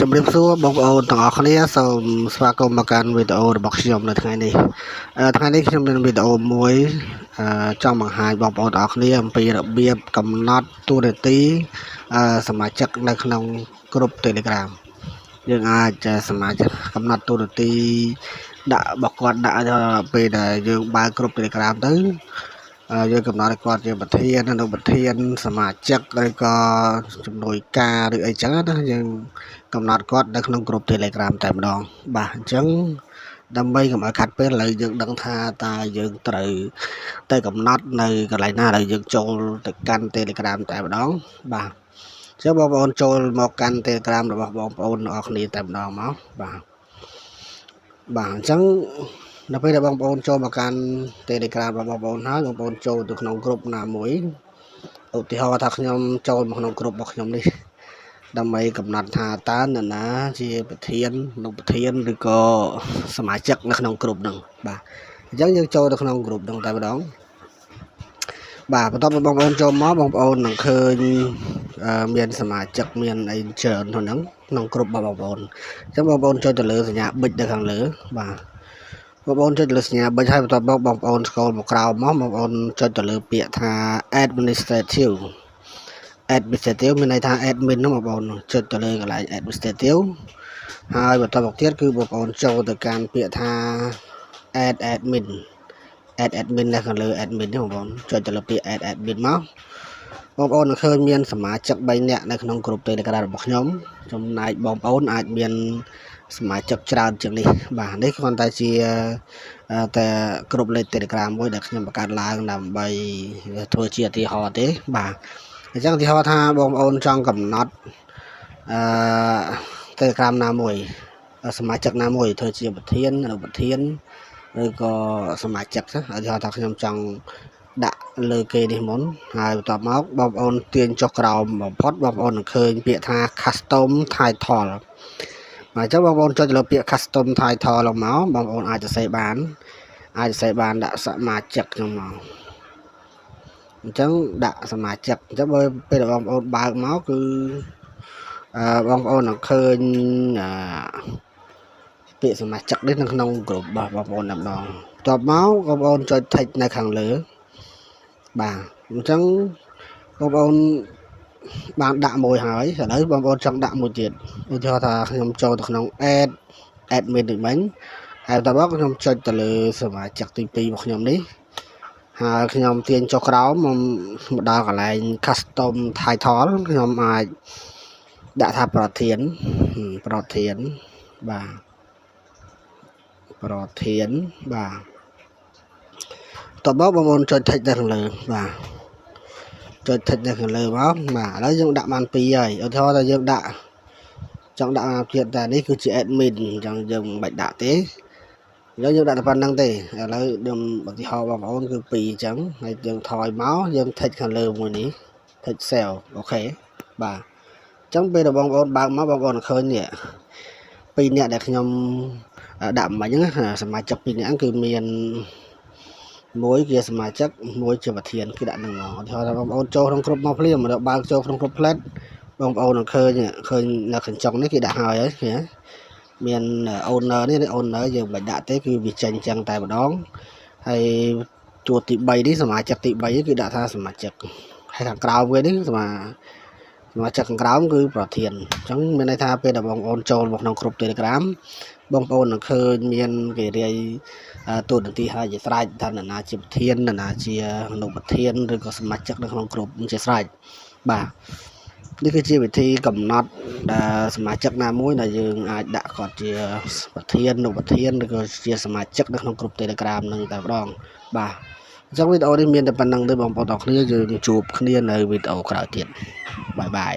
ជំរាបសួរបងប្អូនទាំងអស់គ្នាសូមស្វាគមន៍មកកាន់វីដេអូរបស់ខ្ញុំនៅថ្ងៃនេះថ្ងៃនេះខ្ញុំមានវីដេអូមួយចង់បង្ហាញបងប្អូនទាំងអស់គ្នាអំពីរបៀបកំណត់តួនាទីសមាជិកនៅក្នុងក្រុម Telegram យើងអាចសមាជិកកំណត់តួនាទីដាក់របស់គាត់ដាក់ពេលដែលយើងបើកក្រុម Telegram ទៅយើងកំណត់ឲ្យគាត់ជាប្រធានអនុប្រធានសមាជិកឬក៏ជំនួយការឬអីចឹងណាយើងកំណត់គាត់នៅក្នុងក្រុម Telegram តែម្ដងបាទអញ្ចឹងដើម្បីកុំឲ្យខាត់ពេលឥឡូវយើងដឹងថាតើយើងត្រូវទៅកំណត់នៅកន្លែងណាដែលយើងចូលទៅកាន់ Telegram តែម្ដងបាទអញ្ចឹងបងប្អូនចូលមកកាន់ Telegram របស់បងប្អូនទាំងអស់គ្នាតែម្ដងមកបាទបាទអញ្ចឹងនៅពេលដែលបងប្អូនចូលមកកាន់ Telegram របស់បងប្អូនហើយបងប្អូនចូលទៅក្នុងក្រុមណាមួយឧទាហរណ៍ថាខ្ញុំចូលមកក្នុងក្រុមរបស់ខ្ញុំនេះដើម្បីកំណត់ថាតើនរណាជាប្រធានអនុប្រធានឬក៏សមាជិកនៅក្នុងក្រុមហ្នឹងបាទអញ្ចឹងយើងចូលទៅក្នុងក្រុមហ្នឹងតែម្ដងបាទបន្ទាប់ពីបងប្អូនចូលមកបងប្អូននឹងឃើញមានសមាជិកមានអីច្រើនក្នុងហ្នឹងក្នុងក្រុមរបស់បងប្អូនអញ្ចឹងបងប្អូនចុចទៅលើសញ្ញាប៊ិចនៅខាងលើបាទបងប្អូនចុចទៅលើសញ្ញាប៊ិចហើយបន្ទាប់មកបងប្អូន scroll មកក្រោមមកបងប្អូនចុចទៅលើពាក្យថា administrative administrative មានន័យថា admin ហ្នឹងបងប្អូនចុចទៅលើកន្លែង administrative ហើយបន្តមកទៀតគឺបងប្អូនចូលទៅកាន់ពាក្យថា add admin add admin នៅខាងលើ admin នេះបងប្អូនចុចទៅលើពាក្យ add admin មកបងប្អូននឹងឃើញមានសមាជិក3នាក់នៅក្នុងក្រុម Telegram របស់ខ្ញុំចំណែកបងប្អូនអាចមានសមាជិកច្រើនជាងនេះបាទនេះគ្រាន់តែជាតែក្រុមលេខ Telegram មួយដែលខ្ញុំបង្កើតឡើងដើម្បីធ្វើជាឧទាហរណ៍ទេបាទអញ្ចឹងឧទាហរណ៍ថាបងប្អូនចង់កំណត់ អឺ Telegram ណាមួយសមាជិកណាមួយធ្វើជាប្រធានអនុប្រធានឬក៏សមាជិកឧទាហរណ៍ថាខ្ញុំចង់ដាក់លើគេនេះមុនហើយបន្ទាប់មកបងប្អូនទាញចុះក្រោមបំផុតបងប្អូននឹងឃើញពាក្យថា custom title បាទអញ្ចឹងបងប្អូនចុចលើពាក្យ custom title ឡើងមកបងប្អូនអាចសរសេរបានអាចសរសេរបានដាក់សមាជិកខ្ញុំមកអញ្ចឹងដាក់សមាជិកអញ្ចឹងបើពេលដែលបងប្អូនបើកមកគឺអឺបងប្អូននឹងឃើញអឺពាក្យសមាជិកនេះនៅក្នុងក្រុមរបស់បងប្អូនតែម្ដងបន្ទាប់មកបងប្អូនចុច tick នៅខាងលើបាទអញ្ចឹងបងប្អូនបានដាក់មួយហើយឥឡូវបងប្អូនចង់ដាក់មួយទៀតឧទាហរណ៍ថាខ្ញុំចូលទៅក្នុង add admin ដូចមិញហើយបន្ទាប់មកខ្ញុំចុចទៅលើសមាជិកទី2របស់ខ្ញុំនេះហើយខ្ញុំទាញចុះក្រោមមកដល់កន្លែង custom title ខ្ញុំអាចដាក់ថាប្រធានប្រធានបាទប្រធានបាទតបមកបងប្អូនចុច tick នៅខាងលើបាទចុច tick នៅខាងលើមកបាទឥឡូវយើងដាក់បាន2ហើយឧទាហរណ៍ថាយើងដាក់ចង់ដាក់មកទៀតតែនេះគឺជា admin អញ្ចឹងយើងមិនបាច់ដាក់ទេអញ្ចឹងយើងដាក់តែប៉ុណ្្នឹងទេឥឡូវខ្ញុំឧទាហរណ៍បងប្អូនគឺ2អញ្ចឹងហើយយើងថយមកយើង tick ខាងលើមួយនេះ tick save OK បាទអញ្ចឹងពេលដែលបងប្អូនបើកមកបងប្អូនឃើញនេះពីរនាក់ដែលខ្ញុំដាក់មិញហ្នឹងសមាជិកពីរនាក់គឺមានមួយជាសមាជិកមួយជាប្រធានគឺដាក់នឹងមកឧទាហរណ៍ថាបងប្អូនចូលក្នុងក្រុមមកភ្លាមមកបើកចូលក្នុងក្រុមផ្លែតបងប្អូននឹងឃើញឃើញនៅកញ្ចុងនេះគេដាក់ហើយហើយឃើញមាន owner នេះ owner យើងមិនដាក់ទេគឺវាចេញចឹងតែម្ដងហើយជួរទី3នេះសមាជិកទី3គឺដាក់ថាសមាជិកហើយខាងក្រោមគេនេះសមាជិកខាងក្រោមគឺប្រធានអញ្ចឹងមានន័យថាពេលដែលបងប្អូនចូលមកក្នុងក្រុម Telegram បងប្អូននឹងឃើញមានគេរាយតួនាទីឲ្យជាស្រេចថានរណាជាប្រធាននរណាជាអនុប្រធានឬក៏សមាជិកនៅក្នុងក្រុមជាស្រេចបាទនេះគឺជាវិធីកំណត់ដែលសមាជិកណាមួយដែលយើងអាចដាក់គាត់ជាប្រធានអនុប្រធានឬក៏ជាសមាជិកនៅក្នុងក្រុម Telegram នឹងតែម្ដងបាទអញ្ចឹងវីដេអូនេះមានតែប៉ុណ្្នឹងទេបងប្អូនទាំងគ្នាយើងជួបគ្នានៅវីដេអូក្រោយទៀត bye bye.